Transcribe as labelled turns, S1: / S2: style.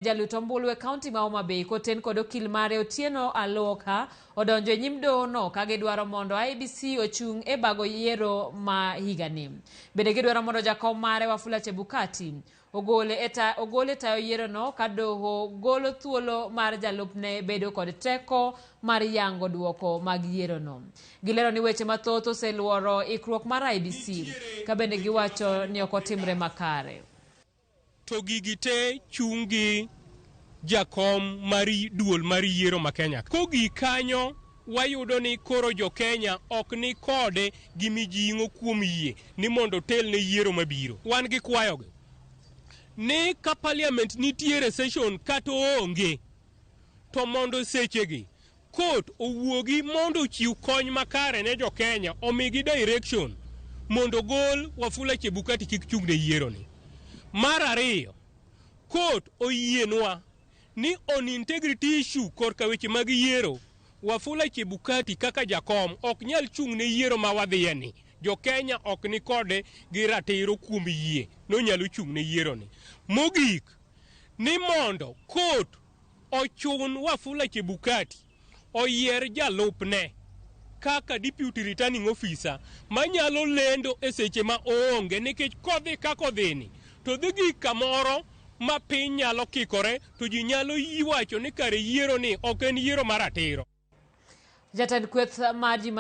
S1: Jalut ombulu e kaunti ma Homa Bay koten kod okil mare Otieno Aloka odonjo e nyim doho no ka gidwaro mondo IEBC ochung' e bago yiero ma higani. Bende gidwaro mondo jakom mare Wafula Chebukati ogole e ta, ogole tayo yiero no ka doho golo thuolo mar jalupne bedo kod teko mar yango duoko mag yiero no. Gilero ni weche mathoth oseluoro ikruok mar IEBC ka bende giwacho ni ok otimre makare.
S2: To gigi te chung' gi jakom mar duol mar yiero ma Kenya. Kogik kanyo wayudo ni koro jo Kenya ok ni kode gi mijing'o kuom yie ni mondo otel ne yiero mabiro. Wan gi kwayogi ni ka parliament nitiere session kata oonge to mondo sechegi Court owuogi mondo ochiw kony makare ne jo Kenya, omigi direction mondo ogol Wafula Chebukati kik chung' ne yiero ni. Mar ariyo, court oyienwa ni on integrity issue korka weche mag yiero, Wafula Chebukati kaka jakom ok nyal chung' ne yiero ma wadhiye ni. Jo Kenya ok ni kode gi ratiro kuom yie nonyalo chung' ne yiero ni. Mogik, ni mondo court ochun Wafula Chebukati oyier jalupne kaka deputy returning officer manyalo lendo e seche ma oonge nikech kodhi kaka odhini to dhi gik kamoro ma piny nyalo kikore to ji nyalo wacho ni kare yiero ni ok en yiero mar ratiro.
S1: Jatend kweth mar ji.